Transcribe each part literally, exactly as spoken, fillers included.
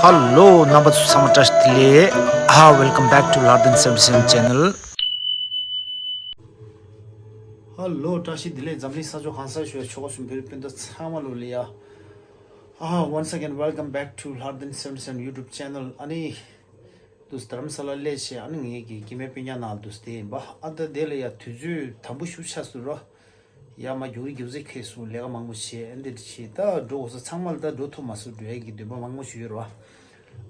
ཧ་ལོ། རྣམ་པ་ཚོ་ཚང་མ་བཀྲ་ཤིས་བདེ་ལེགས། ཨ། Welcome back to Lardin seventy seven channel. ཧ་ལོ། བཀྲ་ཤིས་བདེ་ལེགས། འཛམ་གླིང་ས་ཕྱོགས་གང་སར་བཞུགས་པའི་ཆོལ་ཁ་གསུམ་བོད་རིགས་སྤུན་ཟླ་ཚང་མ་ལོ་ལ་ཡ། ཨ། Once again, welcome back to Lardin seventy seven YouTube channel. ཨ་ནི། དུས་དྷ་རམ་ས་ལ་སླེབས་བྱས། ཨ་ནི་ངེད་ཀྱི་སྐྱེ་དམན་སྤུན་ཀྱག་ནང་དུ་བསྡད་ཡིན་པ། ཨ། ད་དེ་ལ་ཡ་དུས་ཚོད་དམ་པོ་ཞེ་པོ་ཆགས་སོང་ར། ཡར་མར་རྒྱུག་རེས་རྒྱུག་རྩལ་ཁེལ་སོང་། ལས་ཀ་མང་པོ་བྱས། ཨ། འདི་འདྲ་བྱས། ད་འགྲོ་དགོས་ས་ཚང་མ་ལ་ད་འགྲོ་ཐུབ་མ་སོང་། འགྲོ་ཡག་གི་འདོད་པ་མང་པོ་ཞིག་ཡོད་རེད་བ།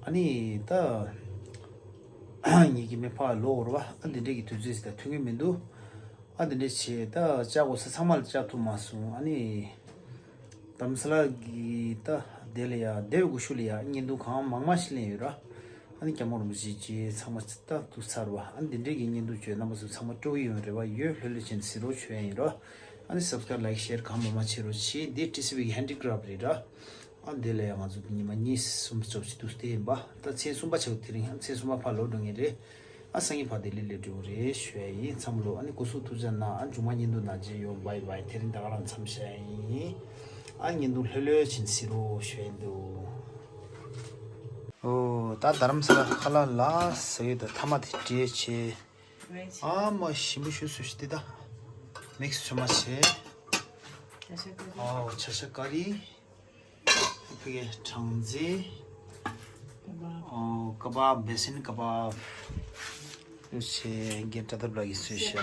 ཨ་ནི་ད་ངེད་ཀྱི་མི་ཕར་ལོག་རེད་བ། ཨ། འདི་འདྲས་ཀྱི་དུས་ཚོད་ཞིག་ད་ཐུག་གི་མི་འདུག། ཨ། འདི་འདྲས་བྱས། ད་བཅར་དགོས་ས་ཚང་མ་ལ་བཅར་ཐུབ་མ་སོང་། ཨ་ནི་དྷ་རམ་ས་ལ་གི་ད་དེ་ལ་ཡ་སྡེ་བའི་སྒོ་ཤུ་ལ་ཡ་བརྙན་ཐུང་གང་མང་མང་ཞིག་ལེན་ཡོད་ར། ཨ་ནི་སྐྱབས་མགོན་རིན་པོ་ཆེ་བཅས་ཚང་མ་ད་ཐུག་ཚར་བ། ཨ་ནི་འདི་འདྲས་ཀྱི་བརྙན་ཐུང་བཅས་རྣམ་པ་ཚོ་ཚང་མ་སྤྲོ་གི་ཡོང་རེ་བ་ཡོད། ལྷོད་ལྷོད་བྱས་ནས་གཟིགས་རོགས་ཞུ་ཡ་ཡིན་ར། ཨ་ནི་subscribe, like, share གང་མང་མང་བྱེད་རོགས་བྱེད། འདི་ཊི་སི་ཝི་གི་ཧེན་ཌི་ཀ་རབ་རེད་ར། ཨ། འདི་ལ་ཡང་ང་ཚོ་ཉི་མ་གཉིས་གསུམ་ཙམ་ཞིག་འདུག་སྟེ་ཡིན་པ། ད་མཚན་གསུམ་པ་ཆགས། དེ་རིང་ཡང་མཚན་གསུམ་པ་ཕར་ལོག་འགྲོ་ངེས་རེད། ཨ། སང་ཉིན་ཕར་ལྡི་ལི་སླེབས་འགྲོ་གི་རེད་ཞུ་ཡ་ཡིན། ཚང་མ་ལོ། ཨ་ནི་སྐུ་གཟུགས་ཐུགས་ཅག་གནང་། ཨ། མཇུག་མ་བརྙན་ཐུང་ནང་མཇལ་ཡོང་། བྷའི་བྷའི། དེ་རིང་ད་ག་རང་མཚམས་བཞག་ཡ་ཡིན། ཨ། བརྙན་ཐུང་ལྷོད་ལྷོད་བྱས་ནས་གཟིགས་རོགས་ཞུ་ཡ་ཡིན་འདུག། ཨོ། ད་དྷ་རམ་ས་ལ་ཁ་ལག་ལ་ཟ་ཡོད། ད་ཐ་མག་དེ་སྤྲད་བྱས། ཨ་མ། ཞིམ་པོ་ཞིག་བཟོས་ཤག་འདི་ད་མིག་སི་བྱས་མ་བྱས། བྱ་ཤ་ཀ་རི། ཨོ། བྱ་ཤ་ཀ་རི། ཕ་གིའི་སྦྲང་རྩི། ཀ་བབ། ཨོ། ཀ་བབ། བེ་སན་ཀ་བབ། ཡོད་ཚད་རྒན་བཀྲ་ཐབས་ལགས་ཀྱིས་བཟོས་ཤག།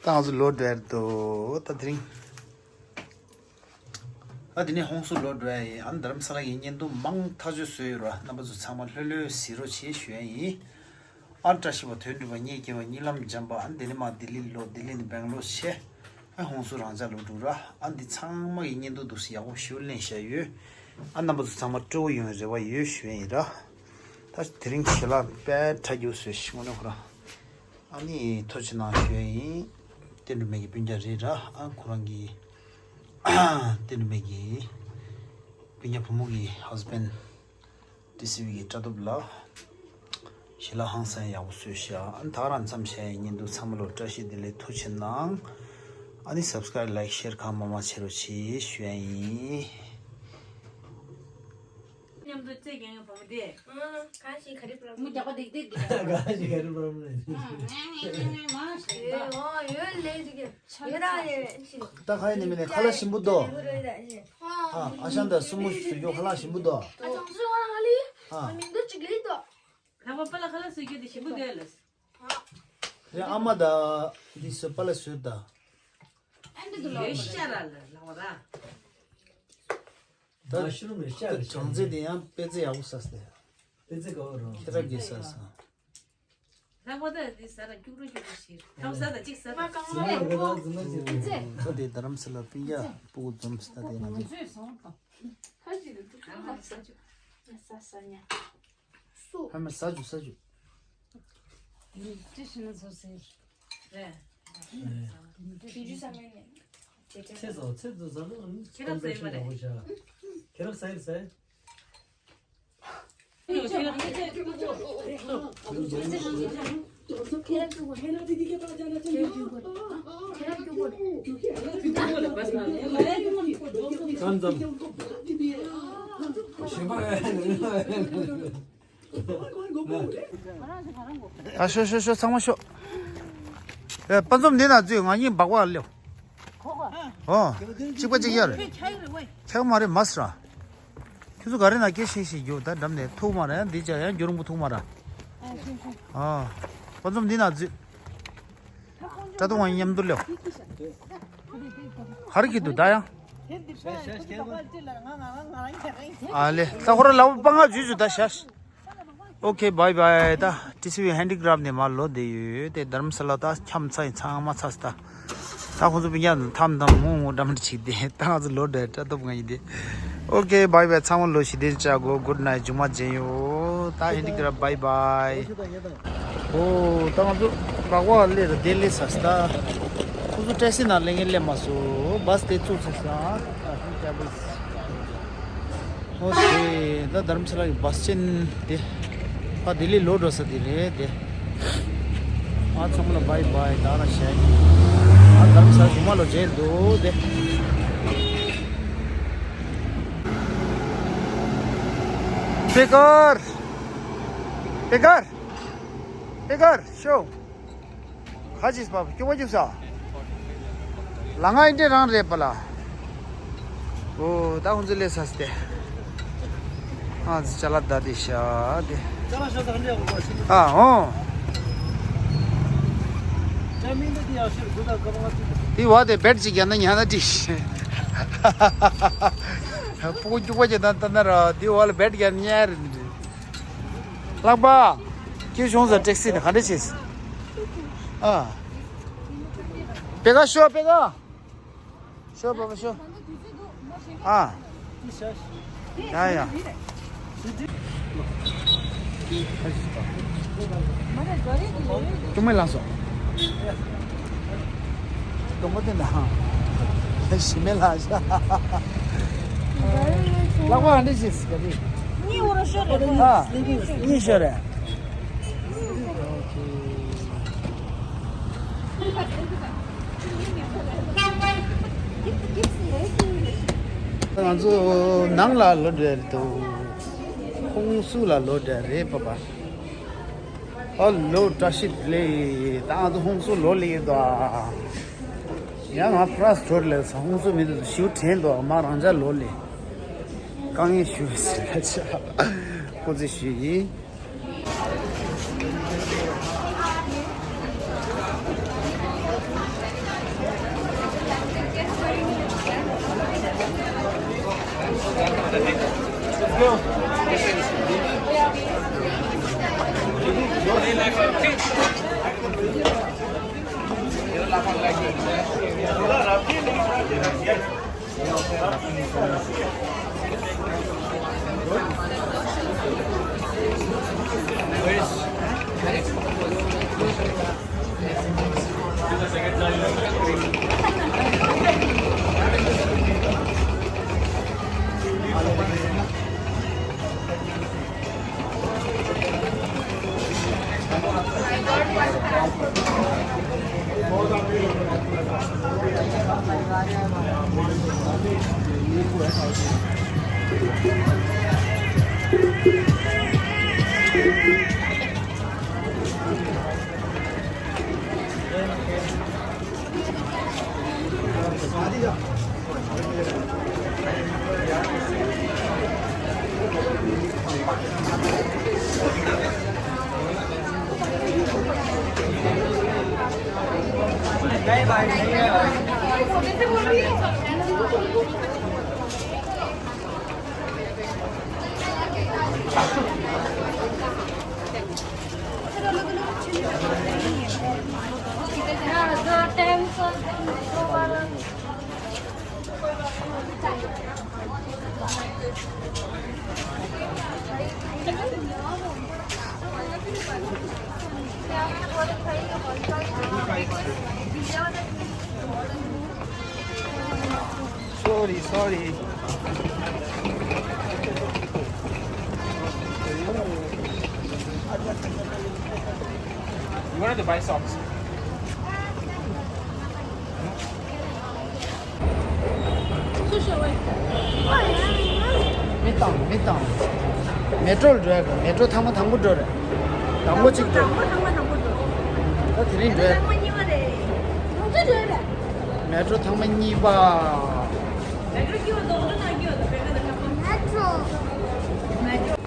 ད་ང་ཚོ་ལོག་འགྲོ་ཡ་འདུག། ད་དེ་རིང་། ཨ། དེ་ནས་ཧོན་སུར་ལོག་འགྲོ་ཡ་ཡིན། ཨ། དྷ་རམ་ས་ལ་གི་བརྙན་ཐུང་མང་ཐག་ཆོད་བཟོས་ཡོད་ར། རྣམ་པ་ཚོ་ཚང་མ་ལྷོད་ལྷོད་གཟིགས་རོགས་བྱེད་ཞུ་ཡ་ཡིན། ཨ། བཀྲ་ཤིས་པ། དོན་འགྲུབ་པ། རྙེད་སྐྱེས་པ། གཉིད་ལམ་འཇམ་པ། ཨ། ལྡི་ལི་མ་ལྡི་ལི་ལོག། ལྡི་ལི་ནས་སྦེང་ལོར་བྱས། ཨ། ཧོན་སུར་རང་ཅག་ལོག་འགྲོ་ར། ཨ། འདི་ཚང་མ་གི་བརྙན་ཐུང་འདུག་སེ་ཡག་པོ་ཞིག་ལེན་བཞག་ཡོད། ཨ། རྣམ་པ་ཚོ་ཚང་མ་སྤྲོ་པོ་ཡོང་རེ་བ་ཡོད་ཞུ་ཡ་ཡིན་ར། ད་དེ་རིང་ཞལ་ལག་དཔེ་ཁྲ་རྒྱུག་བཟོས་ཤག། དངོས་གནས་ཁོ་རང་། ཨ་ནི་ཐུགས་རྗེ་གནང་ཞུ་ཡ་ཡིན། བསྟན་སྒྲོན་མེ་གི་སྤུན་ཀྱག་རེད་ར། ཨ། ཁོ་རང་གི་བསྟན་སྒྲོན་མེ་གི་སྤུན་ཀྱག་བུ་མོ་གི་ཧས་བྷེན་ཌི། ཊི་སི་ཝི་གི་བཀྲ་ཐུབ་ལགས། ཞལ་ལག་ཧང་སང་ཡག་པོ་བཟོས་ཤག། ཨ་ནི་ད་ག་རང་མཚམས་བཞག་ཡ་ཡིན་འདུག། ཚང་མ་ལོ་བཀྲ་ཤིས་བདེ་ལེགས། ཐུགས་རྗེ་གནང་། ཨ་ནི་སབ་སི་ཀ་རབ་ལའིཀ་ཤེར་གང་མང་མང་བྱེད་རོགས་བྱེད་ཞུ་ཡ་ཡིན། མཉམ་དུ་རྩེད་མཁན་གྱི་བུ་མོ་དེ། ཨང་། གང་ཞིག་ག་རེ་པར། མོ་རྒྱག་པ་འདེགས་འདེགས་འདེགས། གང་ཞིག་ག་རེ་པར་མོ་ལས། ཨང་། ཨང་། ཨང་། ཨང་། མ་ཞིག་ཡོད། ཨོ་ཡོད་ལས་ཅིག་ཡོད་ར་ཡོད་ཅིག། ད་ག་ཡིན་ནི་མིན་ནི་ཁ་ལག་ཞིམ་པོ་འདུག། ཨ། ཨ་ཞང་དང་སྲུ་མོ་ཞིག་བཟོས་རྒྱུ་ཁ་ལག་ཞིམ་པོ་འདུག། ཨ། ཅང་སུ་ཝ་ལ་ཧ་ལི། ཨ། མིང་དུ་ཅིག་ལི་འདུག། ལྷག་པ་པ་ལ་ཁ་ལག་བཟོས་རྒྱུ་དེ་ཞིམ་པོ་འདུག་ལ། རེད། ཨ་མ་དང་འདི་ཚོ་པ་ལ་བཟོས་ད། ཨ་འདི་འདུག་ལ། ཡོད་ཤ་ར་ལ་ལྷག་པ་ར། ད་ད་ཤུ་རུ་མེ་ཤ་རེ་ཤ་གྲང་རྩེད་དེ་ཡང་དཔེ་རྩེད་ཡག་པོ་ཟ་སྟེ། དཔེ་རྩེད་དགའ་བོ་རོ། ཁྱེད་རང་གིས་ཟ་སོང་། ལྷག་པ་ད་འདི་ཟ་ར་སྐྱུག་རོ་སྐྱུག་རོ་ཞིག་ཐམ་ཟ་ད་གཅིག་ཟ་ད། ཟ་མ་རེད་ད་ཟ་མ་ཟེར་ཏེ། ད་དེ་རྡ་རམ་ས་ལ་སྤུན་ཀྱག་སྤུ་གུ་འཛོམས་ས་ད་དེ་ང་ཚོ། ཧ་ཅི་རེད་འདུག་ཧ་ཧ་ཟ་ཅུ། ཟ་ཟ་ཉ། སུ། ཧ་མ་ཟ་ཅུ་ཟ་ཅུ། ཅི་ཞིག་ན་ཚོ་ཟེར། རེད། ཞུ་རྒྱུ་ས་མེད་ནས། ཚེ་ཟ་ཚེ་ཟ་ཟ་ནི་ཁྱེད་རང་ཟ་ཡི་མ་རེད། ཁྱེད་རང་ཟ་ཡི་ཟ་ཡི། ད་ཤོག་ཤོག་ཤོག་ཚང་མ་ཤོག། ཨེ། པ་འཛོམས་འདི་ན་འཛུལ། ང་གཉིས་སྦག་སྦག་སླེབས། ཨོ། གཅིག་པ་གཅིག་ཡར། ཁྱག་མ་རེད་མ་སྲ། ཁྱོད་ཚོ་ག་རེ་ན་སྐད་ཤིག་ཤིག་རྒྱུ་ད་འགྲམ་ནས་ཐུག་མ་རེད། འདི་ཅག་ཡང་རྒྱུ་རིང་པོ་ཐུག་མ་རེད། ཨ། པ་འཛོམས་འདི་ན་འཛུལ། དྲ་ཐོག་ང་མཉམ་དུ་ལེའོ། ཧར་གྱི་འདུག་ད་ཡང་། ཨ་ལེ། ད་ཁོ་ར་ལ་པ་ང་འཛུལ་འཛུལ་ད་ཤ། ཨོ་ཁེ། བྷའི་བྷའི། ད་ཊི་སི་ཝི་ཧེན་ཌི་ཀ་རབ་ནས་མར་ལོག་བསྡད་ཡོད་དེ། རྡ་རམ་ས་ལ་ད་འཁྱམས་ཚར་ཡིན། ཚང་མ་ཚར་སོང་ད། ད་ཁོང་ཚོ་སྤུན་ཀྱག་ཐམ་ཐམ་ངུ་ངུ་འདྲ་མི་འདྲ་བྱེད་དེ། ད་ང་ཚོ་ལོག་འགྲོ་ཡ་དྲ་ཐོག་ང་ཡིན་དེ། ཨོ་ཁེ། བྷའི་བྷའི། ཚང་མ་ལོ་ཞི་བདེ་བྱ་དགོས། གུཌ་ནའིཊ། མཇུག་མ་མཇལ་ཡོང་། ད་ཧེན་ཌི་ཀ་རབ་བྷའི་བྷའི། ཨོ། ད་ང་ཚོ་སྦག་སྦག་སླེབས་ར། དེ་སླེབས་ཚར་སོང་ད། ཁོང་ཚོ་ཊེག་སི་ནང་སླེབས་མཁན་སླེབས་མ་སོང་། བྷ་སི་དེ་བཙུགས་ཚར་སོང་། ཨོ་དེ་ད་རྡ་རམ་ས་ལ་གི་བྷ་སི་སི་ཊེན་དེ། ཕར་ལྡི་ལི་ལོག་འགྲོ་ས་དེ་རེད་དེ། ཨ། ཚང་མ་ལ་བྷའི་བྷའི། ད་རང་བཞག་ཡིན། ཨ། རྡ་རམ་ས་ལ་གཞུག་མ་ལོ་མཇལ་འདུག་དེ། སྤེ་ཀར། སྤེ་ཀར། སྤེ་ཀར་ཤོ། ཁ་ཅིག་པ་སྐྱོ་བ་སྐྱོ་ས། ལ་ང་ཨིན་ཏྲེ་རང་རེད་པ་ལ། ཨོ་ད་ཁོང་ཚོ་ལས་ས་སྟེ། ཨ་ཙི་ཅ་ལག་ད་དེ་ཤ་དེ། ཨ་ཨོ། དེ་བ་དེ་བེད་ཅིག་ཡང་ན་ཉ་ན་ཏིས། སྤུ་གུ་སྐྱུག་པ་ཅིག་དང་ད་ན་ར་དེ་བ་ལ་བེད་ཀྱང་ཉ་རེད་འདི། ལག་པ། ཁྱེད་བྱུང་ས་ཊེག་སི་ནས་ག་འདྲ་བྱེད། ཨ། པེ་ཀ་ཤོ་པེ་ཀ། ཤོ་པ་པ་ཤོ། ཨ། ཡ་ཡ། ཅུང་མེད་ལངས་སོང་། གདོང་པ་དེ་ན། ཞི་མེད་ལ་ཤ། ལག་པ་ཨ་འདྲ་ཞིག་ག་རེ། གཉིས་འོ་ར་ཤོར་རེད། ཨ། གཉིས་ཤོར་རེད། ང་ཚོ་ནང་ལ་ལོག་འགྲོ་ཡ་རེད་འདུག་ཧུན་སུར་ལ་ལོག་འགྲོ་ཡ་རེད་པ་པ། ཨ་ལོ་བཀྲ་ཤིས་བདེ་ལེགས། ད་ང་ཚོ་ཧུན་སུར་ལོག་སླེབས་ཡོད་དོ། ཡང་ང་ཕ་རན་སི་འགྲོ་རེད་ལབ་སོང་། ཧུན་སུར་མི་འདུག་ཞུ་དྲན་དོ། མ་རང་ཅག་ལོག་སླེབས། དཀའ་ངལ་ཞུ་ཟེར་ལ་ཆ། སྐུ་རྩེད་ཞུས་ཡིན། Sorry, sorry. You wanted to buy socks? མི་བཏང་། མི་བཏང་། མེ་ཏྲོ་འགྲོ་ཡ། མེ་ཏྲོ་ཐེངས་མ་དང་པོ་འགྲོ་རེད། དང་པོ་གཅིག་འགྲོ། དང་པོ་དང་པོ་དང་པོ་འགྲོ། ད་དེ་རིང་འགྲོ་ཡ། ཐེངས་མ་གཉིས་པ་རེད། དང་པོ་འགྲོ་རེད། མེ་ཏྲོ་ཐེངས་མ་གཉིས་པ། མེ་ཏྲོ་གཅིག་པ་དང་པོ་ནང་གཅིག་པ་དང་། མེ་ཏྲོ། མེ་ཏྲོ།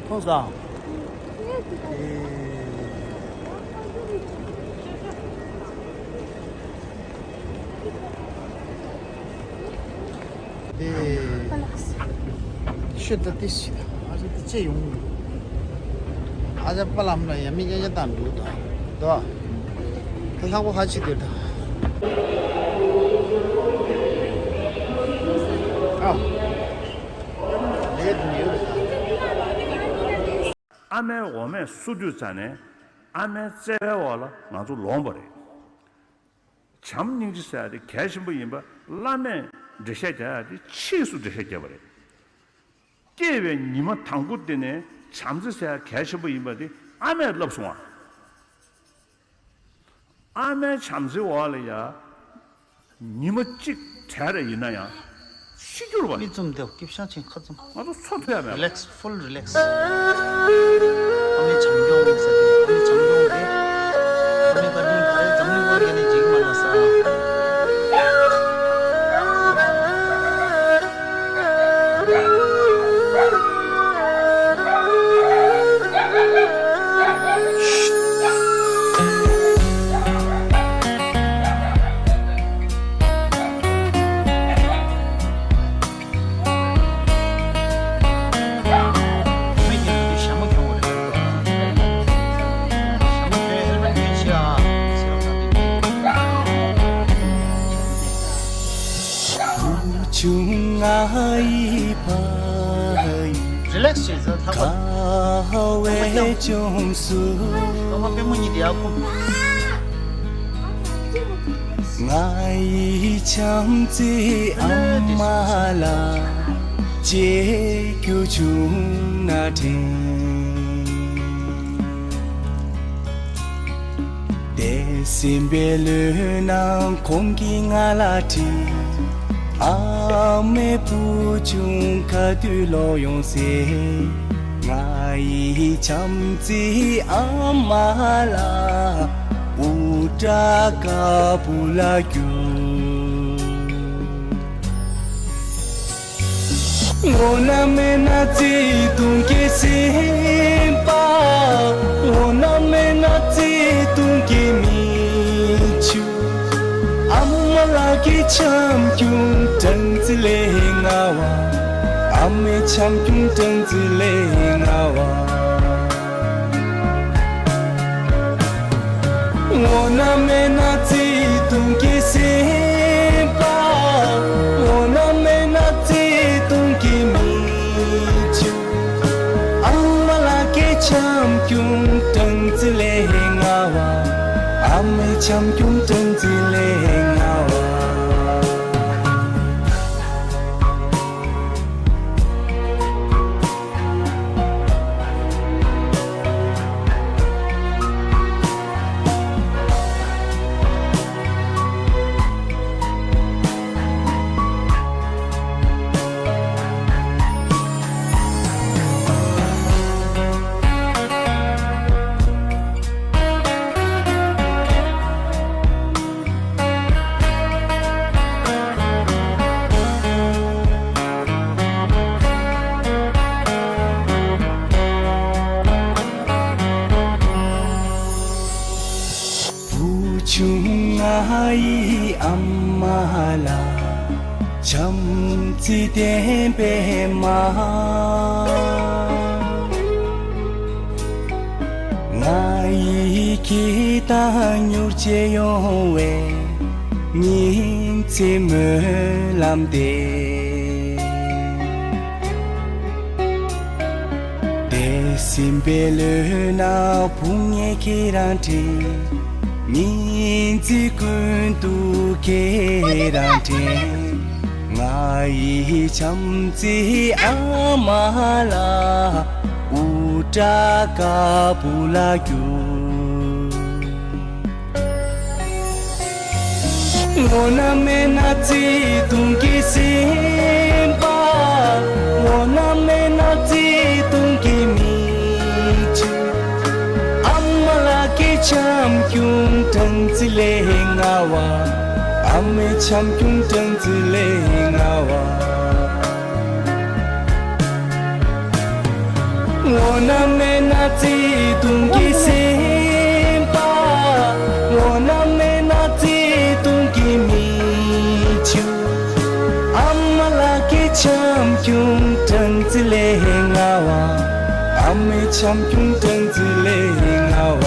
མཐོང་སོང་། དེ་ཤོད་ད། དེ་ཤི་ད། ཨ་ཅེ་དེ་ཅེ་ཡོང་། ཨ་ཅག་པ་ལམ་ལ་ཡ་མི་ཉན་ཉན་དང་འགྲོ་ད། དོ། ད་ལྷག་པ་ཧ་ཅི་དེ་ད། ཨ། ལས་དུ་ཡོད་རེད། ཨ་མའི་འོ་མས་གསོ་དུས་ཙ་ནས་ཨ་མའི་བརྩེ་བའི་འོག་ལ་ང་ཚོ་ལོངས་པ་རེད། བྱམས་སྙིང་རྗེ་ཟེར་ཡ་དེ་གལ་ཆེན་པོ་ཡིན་པ་བླ་མས་འགྲེལ་བཤད་རྒྱག་ཡ་དེ་ཕྱིས་སུ་འགྲེལ་བཤད་བརྒྱབ་པ་རེད། སྐྱེས་པའི་ཉི་མ་དང་པོ་དེ་ནས་བྱམས་བརྩེ་ཟེར་ཡ་གལ་ཆེན་པོ་ཡིན་པ་དེ་ཨ་མས་བསླབས་སོང་བ། ཨ་མའི་བྱམས་བརྩེའི་འོག་ལ་ཡ། ཉི་མ་གཅིག་བྲལ་རེ་ཡིན་ན་ཡང་། ཤི་གྱུར་བ། མིག་བཙུམ་སྟེ་སྐྱིབ་ཤ་ཆེན་ཁ་བཙུམ། ང་ཚོ་ཚོ་ཐོས་ཡ་མེད། Relax, full relax. ཨ་མའི་བྱམས་སྐྱོང་ཟེར་ཏེ། ཨ་མའི་བྱམས་སྐྱོང་དེ། ཨ་མའི་བཀའ་དྲིན་ག་རེ་འཛམ་གླིང་བར་ག་ནས་འཇིག་མ་ལ་ས། བུ་ཆུང་ང་ཡི་ཕ་ཡུལ། Relax བྱེད་ས་ལྷག་པ། ཁ་བའི་ལྗོངས་སུ། ལྷག་པ་པུས་མོ་གཉིས་དེ་ཡར་བསྐུམ། ང་ཡི་བྱམས་བརྩེའི་ཨ་མ་ལགས། གཅེས་རྒྱུ་བྱུང་ན་དྲན། དེ་སྲིད་པའི་ལོ་ན་ཁོང་གིས་ང་ལ་དྲིས། ཨ་མའི་བུ་ཆུང་ག་དུས་ལོག་ཡོང་ཟེར། ང་ཡི་བྱམས་བརྩེའི་ཨ་མ་ལགས། འུར་སྒྲ་དཀར་པོ་ལ་གྱུར། འོ་ན་མེད་ན་བརྩེ་དུང་གི་སེམས་པ། འོ་ན་མེད་ན་བརྩེ་དུང་གི་མིག་ཆུ། ཨ་མ་ལགས་ཀྱི་བྱམས་སྐྱོང་སྦྲང་རྩི་ལས་མངར་བ། ཨ་མའི་བྱམས་སྐྱོང་སྦྲང་རྩི་ལས་མངར་བ། འོ་ན་མེད་ན་བརྩེ་དུང་གི་སེམས་པ། འོ་ན་མེད་ན་བརྩེ་དུང་གི་མིག་ཆུ། ཨ་མ་ལགས་ཀྱི་བྱམས་སྐྱོང་སྦྲང་རྩི་ལས་མངར་བ། ཨ་མའི་བྱམས་སྐྱོང་སྦྲང་རྩི་ལས་མངར་བ། བུ་ཆུང་ང་ཡི་ཨ་མ་ལགས། བྱམས་བརྩེ་ལྡན་པའི་མ། ང་ཡི་སྐྱིད་དང་མྱུར་བྱེད་ཡོང་བའི་ཉིན་མཚན་སྨོན་ལམ་དེ། དེ་སྲིད་པའི་ལོ་ན་བུ་ངས་ཁྱེད་རང་དྲན། ཉིན་མཚན་ཀུན་ཏུ་ཁྱེད་རང་དྲན། ང་ཡི་བྱམས་བརྩེའི་ཨ་མ་ལགས། འུར་སྒྲ་དཀར་པོ་ལ་གྱུར། འོ་ན་མེད་ན་བརྩེ་དུང་གི་སེམས་པ། འོ་ན་མེད་ན་བརྩེ་དུང་གི་མིག་ཆུ། ཨ་མ་ལགས་ཀྱི་བྱམས་སྐྱོང་སྦྲང་རྩི་ལས་མངར་བ། ཨ་མའི་བྱམས་སྐྱོང་སྦྲང་རྩི་ལས་མངར་བ། འོ་ན་མེད་ན་བརྩེ་དུང་གི་སེམས་པ། འོ་ན་མེད་ན་བརྩེ་དུང་གི་མིག་ཆུ། ཨ་མ་ལགས་ཀྱི་བྱམས་སྐྱོང་སྦྲང་རྩི་ལས་མངར་བ། ཨ་མའི་བྱམས་སྐྱོང་སྦྲང་རྩི་ལས་མངར་བ།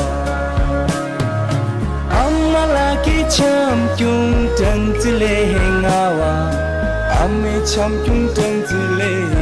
ཨ་མ་ལགས་ཀྱི་བྱམས་སྐྱོང་སྦྲང་རྩི་ལས་མངར་བ། ཨ་མའི་བྱམས་སྐྱོང་སྦྲང་རྩི་ལས་